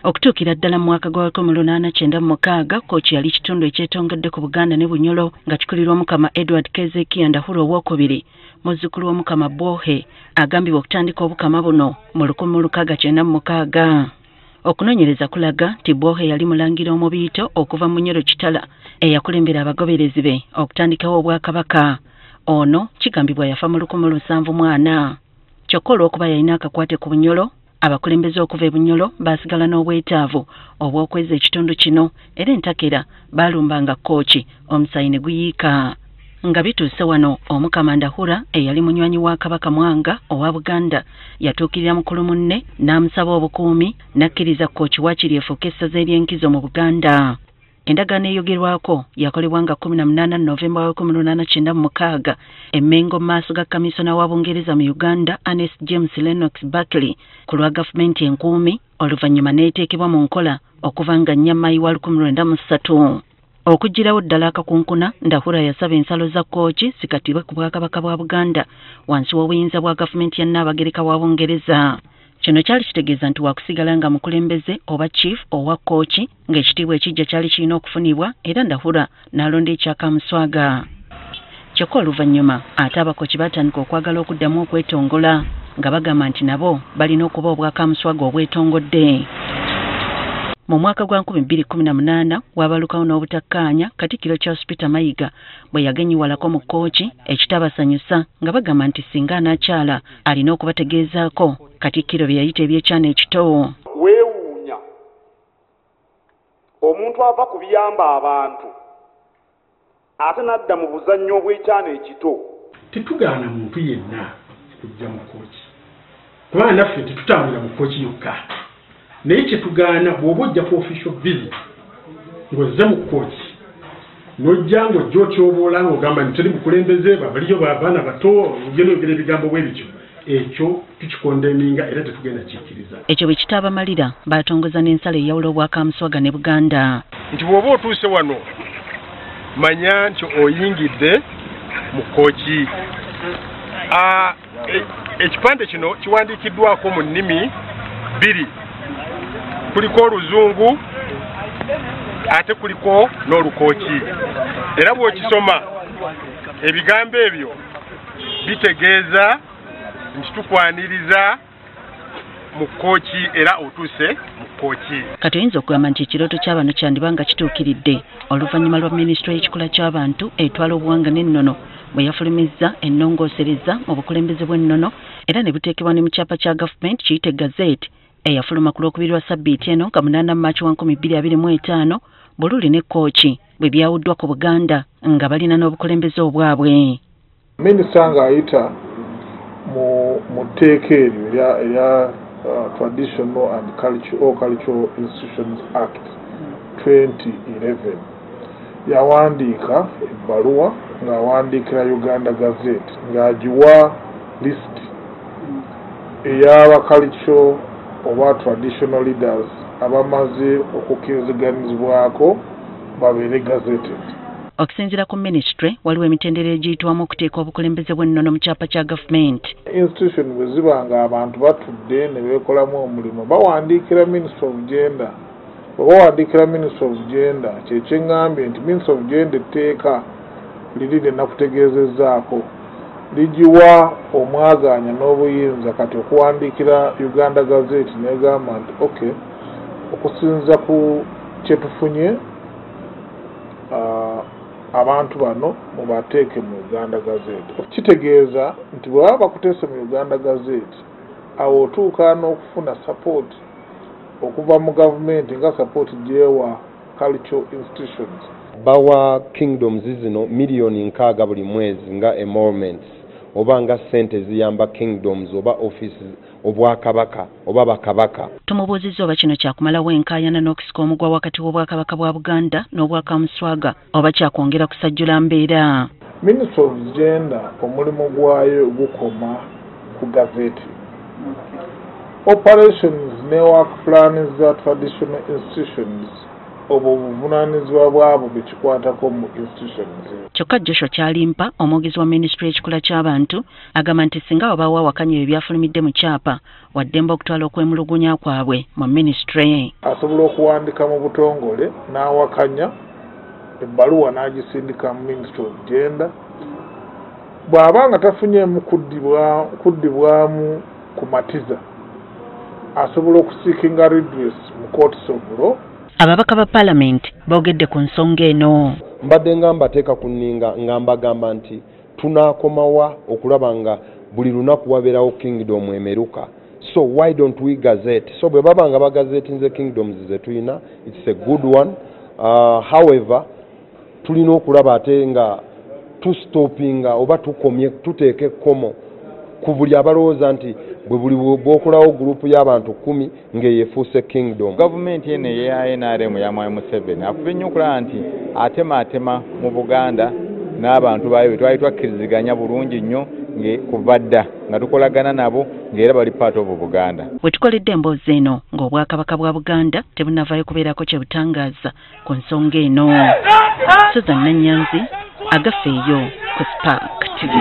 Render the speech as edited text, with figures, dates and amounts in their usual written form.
Okutuukira ddala mu mwaka gwa 1896, Kooki yali kitundu ekyetongodde ku Buganda ne Bunyolo nga kikulirwa Omukama Edward Kezekiya Ndahura Owokubiri, muzzukulu w'Omukama Bwohe, agambibwa okutandika obukama buno mu 1696. Okunoonyereza kulaga nti Bwohe yali mulangira omubiito okuva mu Nyoro Kitala eyakulembera abagoberezi be okutandikawo obwakabaka. Ono kigambibwa yafa mu 1704. Kyokka olw'okuba yalina akakwate ku Bunyolo, abakulembeze okuva e Bunyolo baasigala n'obwetaavu obw'okweza ekitundu kino, era entakera baalumbanga Kooki omusaayi ne guyiika. Nga bituuse wano, Omukama Ndahura eyali munywanyi wa Kabaka Mwanga owa Buganda yatuukirira mukulu munne n'amusaba obukuumi, n'akkiriza Kooki waakiri efuuke essaza ery'enkizo mu Buganda. Endagaano eyogerwako yakolebwa nga 18 Novemba wa 1896 e Mmengo mu maaso ga Kamisona wa Bungereza mu Uganda Ernest James Lennox Berkeley ku lwa gavumenti enkuumi, oluvannyuma n'eteekebwa mu nkola okuva nga 4 Maayi wa 1903. Okuggyirawo ddala akakunkuna, Ndahura yasaba ensalo za Kooki zikatibwe ku Bwakabaka bwa Buganda wansi w'obuyinza bwa gavumenti ya Nnaabagereka wa Bungereza. Kino kyali kitegeeza nti wakusigala nga mukulembeze oba chief owa Kooki, ng'ekitiibwa ekijja kyali kirina okufunibwa, era Ndahura n'alonda ekya Kamuswaga. Kyokka oluvannyuma ate Abakooki baatandika okwagala okuddamu okwetongola nga bagamba nti nabo balina okuba obwakamuswaga obwetongodde. Mu mwaka gwa 2018 wabalukawo n'obutakkaanya Katikkiro Charles Peter Mayiga bwe yagenyiwalako mu Kooki, ekitabasanyusa nga bagamba nti singa anaakyala alina okubategeezaako Katikkiro bye yayita ebyekyana ekito. Weewuunya omuntu ava ku biyamba abantu ate n'adda mu buzannyo obw'ekyana ekito. Tetugaana muntu yenna kujja mu Kooki, kubanga naffe tetutambulira mu Kooki yokka, naye kyetugaana bw'oba ojja ku official visit ng'ozze mu Kooki n'ojja ng'ojja otyoboola ng'ogamba nti teri bukulembeze, babaliyo babaana bato, ogenda oyogera ebigambo bwe bityo, ekyo tukikondeminga era tetugenda kikkiriza. Ekyo bwe kitaabamalira, baatongoza n'ensalo eyawula Obwakamuswaga ne Buganda. Nti bw'oba otuuse wano manya nti oyingidde mu Kooki. Ekipande kino kiwandiikiddwako mu nnimi bbiri, kuliko Oluzungu ate kuliko n'Olukooki, era bw'okisoma ebigambo ebyo bitegeeza nti tukwaniriza mu Kooki era otuuse mu Kooki. Kati oyinza okugamba nti ekirooto ky'abano kyandiba nga kituukiridde oluvannyuma lwa minisitule y'ekikula ky'abantu etwala obuwanga n'ennono bwe yafulumizza ennongoosereza mu bukulembeze bw'ennono, era ne buteekebwa ne mu kyapa kya gavumenti kiyite Gazette eyafuluma ku Lwokubiri lwa ssabbiiti eno nga 8 Maaci wa 2025, Bululi ne Kooki bwe byawuddwa ku Buganda nga balina n'obukulembeze obwabwe. Minisita ng'ayita mu tteeka eryo erya Traditional and Cultural Institutions Act 2011 yawandiika ebbaluwa ng'awandiikira Uganda Gazette ng'agiwa list ey'aba cultural oba traditional leaders abamaze okukkiriziganyizibwako babeere gazetted. Okusinziira ku minisitule, waliwo emitendera egiyitwamu okuteeka obukulembeze bw'ennono mu kyapa kya gavumenti. Institution bwe ziba nga abantu batudde ne beekolamu omulimu, bawandiikira Ministry of Gender. Bwe bawandiikira Ministry of Gender, kye kyeŋŋambye nti Ministry of Gender etteeka liri lye nakutegeezezzaako ligiwa omwagaanya n'obuyinza kati okuwandiikira Uganda Gazette n'egamba nti okay, okusinziira ku kye tufunye abantu bano mubateeke mu Uganda Gazette. Kitegeeza nti bwe baba bakuteese mu Uganda Gazette, awo otuuka n'okufuna support okuva mu gavumenti nga support gyewa cultural institutions. Bawa kingdoms zino miliyoni 60 buli mwezi nga emoluments oba nga ssente ziyamba kingdoms oba offices, obwakabaka oba bakabaka. Tumubuuzizza oba kino kyakumalawo enkaayana n'okusika omugwa wakati w'Obwakabaka bwa Buganda n'Obwakamuswaga oba kyakwongera kusajjula mbeera. Ministry of Gender omulimu gwayo gukoma ku gazette. Operations ne work plans za traditional institutions Obwo obuvunaanyizibwa bwabo bekikwatako mu institutions. Kyokka Joshua Kyalimpa, omwogezi wa minisitule y'ekikula ky'abantu, agamba nti singa wabaawo awakanya ebyo byafulumidde mu kyapa, waddembe okutwala okwemulugunya kwabwe mu minisitule. Asobola okuwandika mu butongole n'awakanya ebbaluwa n'agisindika mu Ministry of Gender. Bw'aba nga tafunyeemu kuddibwamu kumatiza, asobola okuseekinga redress mu courts of law. Ababaka ba paalamenti boogedde ku nsonga eno. Mbadde nga mbateeka ku nninga nga mbagamba nti tunaakomawa okulaba nga buli lunaku wabeerawo kingdom emeruka. So why don't we gazette? So bwe baba nga bagazettinze kingdoms ze tulina, it's a good one. However, tulina okulaba ate nga tustopinga oba tukomye tuteeka ekkomo ku buli abalowooza nti bwe buli bw'okolawo gurupu y'abantu 10 ng'eyefuuse kingdom. Gavumenti eno eya NRM ya Mwami Museveni afuba ennyo okulaba nti atemaatema mu Buganda n'abantu baayo bwe twali twakkiriziganya bulungi nnyo kuva dda nga tukolagana nabo ng'era bali part of Buganda. We tukoledde emboozi eno ng'Obwakabaka bwa Buganda tebunnavaayo kubeerako kye butangaaza ku nsonga eno. Susan Nannyanzi, Agafeeyo ku Spark TV.